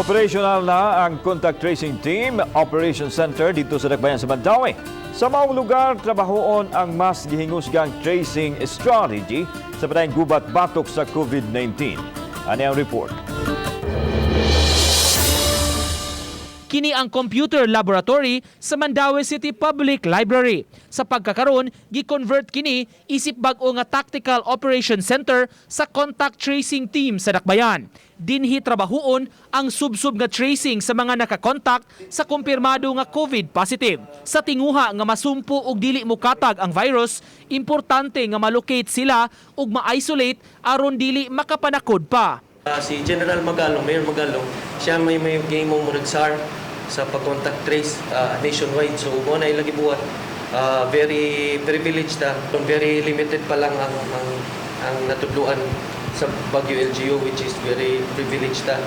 Operational na ang Contact Tracing Team Operation Center didto sa Dakbayan sa Mandaue. Sa maong lugar, trabahoon ang mas gihingusgang tracing strategy sa padayong gubat batok sa COVID-19. Ani ang report. Kini ang computer laboratory sa Mandaue City Public Library. Sa pagkakaron, gi-convert kini isip bag-o nga Tactical Operation Center sa contact tracing team sa Dakbayan. Dinhi trabahuon ang subsub nga tracing sa mga nakakontakt sa kumpirmado nga COVID positive. Sa tinguha nga masumpo og dili mokatag ang virus, importante nga malocate sila ug ma-isolate aron dili makapanakod pa. Si General Magalong, Mayor Magalong, siya may game mo murag SAR sa pag-contact trace nationwide. So mo na ilang gibuhat. Very privileged ta. Very limited pa lang ang natudluan sa Baguio LGU, which is very privileged ta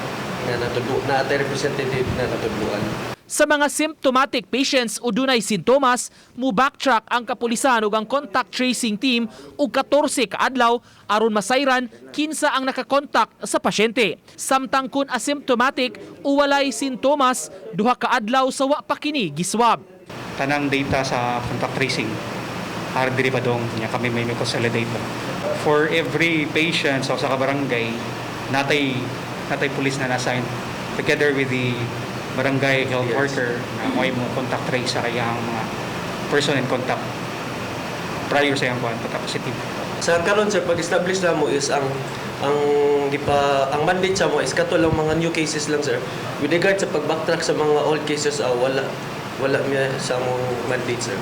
nga natudlo na atay representative na natudluan. Sa mga symptomatic patients o dunay sintomas, mu backtrack ang kapulisan ug ang contact tracing team og 14 ka adlaw aron masayran kinsa ang nakakontak sa pasyente. Samtang kun asymptomatic o walay sintomas, 2 ka adlaw sa wa pa kini giswab. Tanang data sa contact tracing are diri pa dong nya kami may consolidate ba. For every patient sa usa ka barangay, natay police na na-assign together with the barangay health worker na mo mo contact trace sa kayang mga person in contact prior sa iyang kuan pagka-positive. Sa karon, sir, pag-establish na mo is ang gipa ang mandate sa mo is kato lang mga new cases lang, sir. With regard sa pag-backtrack sa mga old cases, wala mi sa among mandate, sir.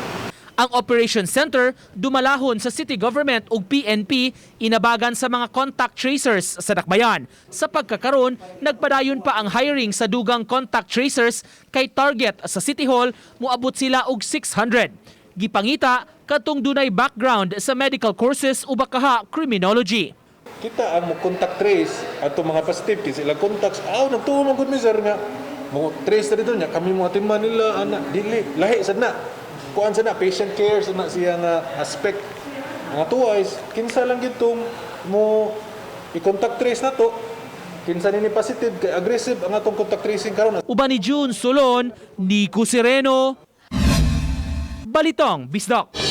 Ang Operation Center dumalahon sa city government ug PNP, inabagan sa mga contact tracers sa Dakbayan. Sa pagkakaron, nagpadayon pa ang hiring sa dugang contact tracers kay target sa City Hall moabot sila og 600. Gipangita katong dunay background sa medical courses o bakaha criminology. Kita ang mo contact trace ato mga positive kay sila contacts aw nagtuo man gud mi, sir, nga mo trace na dito nya kami mo atiman nila ana. Dili lahi sad na, kuan sad na, patient care sad na siya nga aspect. Ang ato is kinsa lang gitong mo i-contact trace na to, kinsa nini positive, kay aggressive ang atong contact tracing karon. Uban ni June Solon, Nico Sereno, Balitang Bisdak.